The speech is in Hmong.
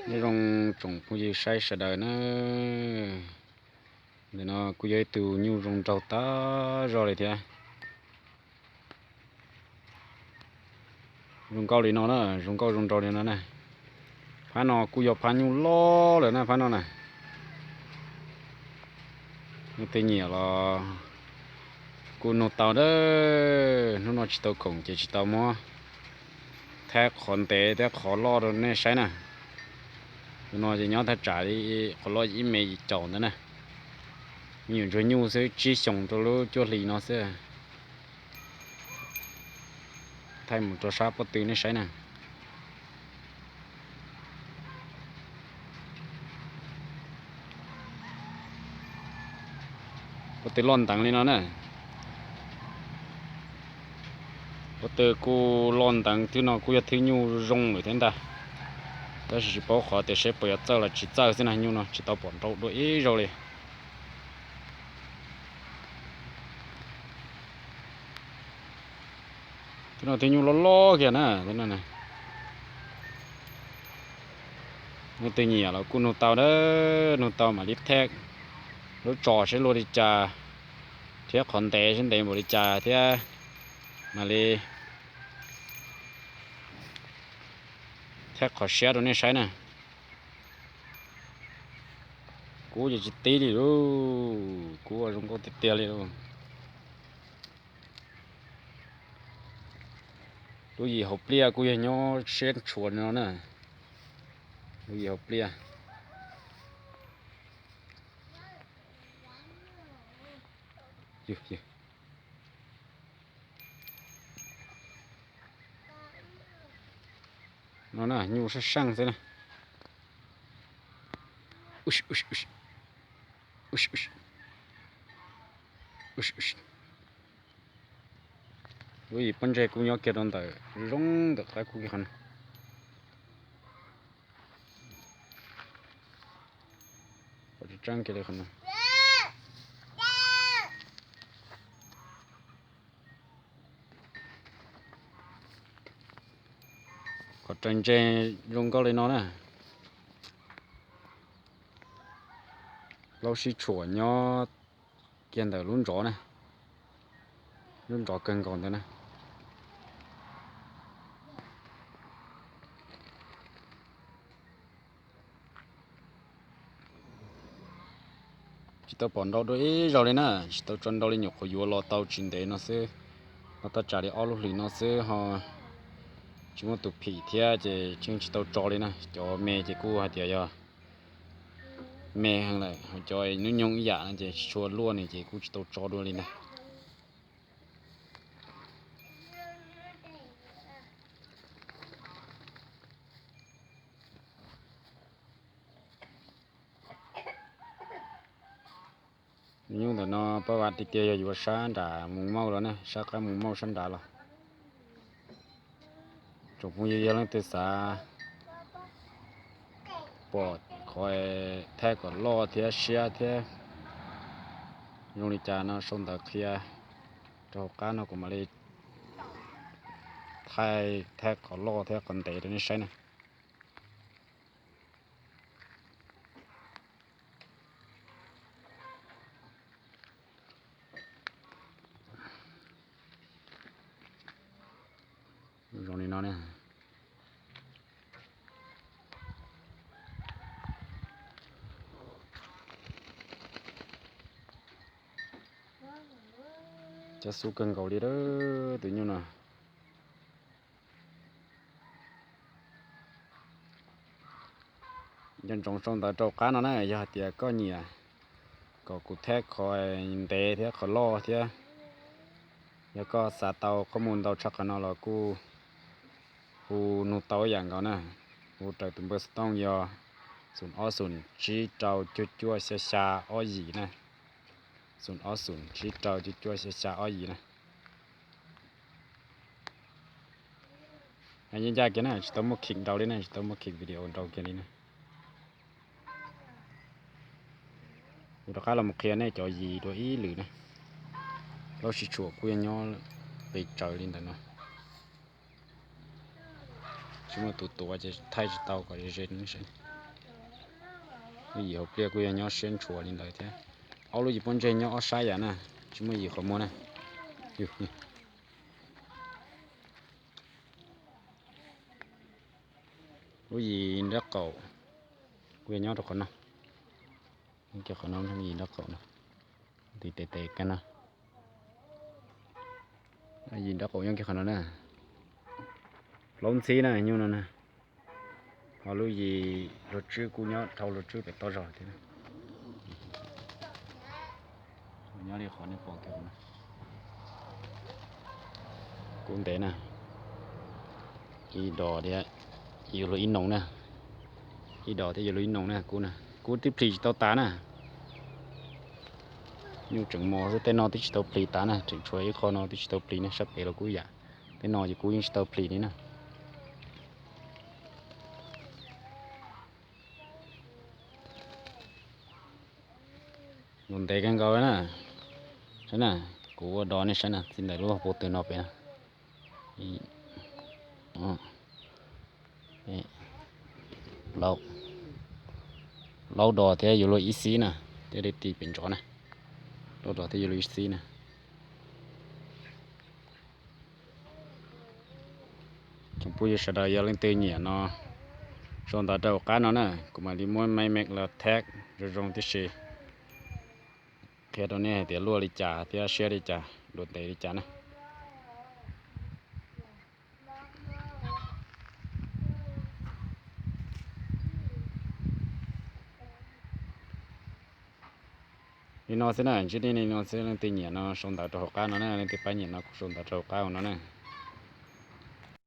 Nyob zoo tsoom phooj ywg saib sawv daws na. Ntawm no kuj yog ib tug nyuj zoo nraug tag zog li thiab. Zoo nkauj li no na, zoo nkauj zoo nraug li no na. Phab no kuj yog phab nyuj loj lawm na, phab no na. Leej twg nyiam los kuj nug tau na. Hnub no tsis tau khoom ces tsis tau muab thaij qhov ntev thiab qhov loj rau nej saib na. Tus no ces nyob thaj tsam li qhov loj ib me caum ntawd na. Me nyuam ntsuag nyuj xwb, tsib xyoos rau lub cuaj hlis no xwb. Thaij mus rau sab pob tw nej saib na. Pob tw loj nteev li no na. Pob tw kuj loj nteev, thwb no kuj yog thwb nyuj zoo lawm thiab ntag. Tab sis tsis paub qhov tias seb puas yuav txawj los tsis txawj xwb na, nyuj no tsis tau pom nrau dua ib zaug li. Thwb no thwb nyuj loj loj kiag na. Leej twg nyiam los kuj nug tau na, nug tau mam li thaij lub tso seb luaj li cas thiab qhov ntev seb ntev npaum li cas thiab mam li thaij qhov siab rau nej saib na. Kub ces tsis tib li lauj, kub ua zoo nkauj tiag tiag li lauj. Lub yim hauv pliaj kuj yog nyob siab tshuav no na. Lub yim hauv pliaj. No na, nyuj sab seej xwb na. Lub yim pob ntseg kuj nyob kiag rau ntawm zoo ntawm qab kub kiag qhov no. Pom tseeb kiag li qhov no. Qhov raws ntseg zoo nkauj li no na. Plaub sib tshuam nyob kiag ntawm lub ntsov na, lub ntsov kawg nkaus ntawd na. Tsis tau pom nrau dua ib zaug li na, tsis tau tso nrau li, nyuam qhuav yuav los tau tsis ntev no xwb, los tau tsam li ob lub hlis no xwb ho tsis muaj tus phim thiab ces tseem tsis tau tso li na. Cov me ces kuj hais tias yog me heev lawm, ho cov hnub nyoog ib yam no ces tsis tshua luaj ne ces kuj tsis tau tso dua li ntag. Nyuj ntawm no pab vam tiag tiag yog yuav sab nram Mus Mauj los ne, sab qab Mus Mauj sab nrad los. Tsoom phooj ywg yog leej twg xav pom qhov thaij kom loj thiab siab thiab zoo li cas no sau ntawv qhia rau hauv qab no kuv mam li thaij, thaij qhov loj thiab qhov ntev rau nej saib na. Zoo li no ne. Cab xub kawg nkaus li tus nyuj no. Nco ntsoov sau ntawv rau qab no na, yog hais tias koj nyiam kom kuv thaij qhov ntev thiab qhov loj thiab. Yog koj xav tau qhov mus ntau tshaj qhov no los kuj hu nug tau ib yam nkaus na. Hu raws tus npawb xov tooj yog xoom ob xoom tsib rau cuaj cuaj xya xya ob yim na. Xoom ob xoom tsib rau cuaj cuaj xya xya ob yim na. Ncaj ncaj kiag na, tsis tau muaj khim nrau li na, tsis tau muaj khim video nrau kiag li na. Kuv rov qab los mus qhia nej cov yim dua ib lwm na. Plaub sib tshuam kuj yog nyob pes tsawg li ntawm no. Tsis muaj tus tuav ces thaij tsis tau kom ze ze no. Lub yim hauv pliaj kuj yog nyob siab ntshua li ntawd thiab. Ob lub yim pob ntseg nyob ob sab yam na, tsis muaj yim qhov muag na. Lub yim nraub qaum kuj yog nyob rau qhov no. Qhov no yim nraub qaum no, tiv tes tes kab no. Yim nraub qaum nyob kiag qhov no na. Plaub ntxhib na nyuj no na. Ho lub yim luag tswb kuj nyob dhau luag tswb pem toj zog thiab. Nyob li qhov nej pom kiag no. Kub ntev na. Ib dos thiab yuav luag ib noo na. Ib dos thiab yuav luag ib noo na, kub na. Kub twb plis tsis tau tas na. Nyuj tseem mos xwb, tej no twb tsis tau plis tas na, tseem tshuav ib qho no twb tsis tau plis na, sab pem los kuj yam. Tej no ces kub yeej tsis tau plis li na. Nkaus ntev kawg nkaus na. Saib na, kuv ua dos nej saib na, txij ntawm lub hauv paus twg no pem na. Plaub dos thiab yuav luag ib xib na, thiaj li ti pem ntsov na. Plaub dos thiab yuav luag ib xib na. Tsoom phooj ywg sawv daws yog leej twg nyiam no sau ntawv rau hauv qab no na, kuv mam li muab main mem los tag zoo zoo tib si, qhia rau nej hais tias luaj li cas thiab siab li cas, luaj ntev li cas na. Li no xwb na, ntsib nej li no xwb, leej twg nyiam no sau ntawv rau hauv qab no na, leej twg pab nyiam no kuj sau ntawv rau hauv qab no na.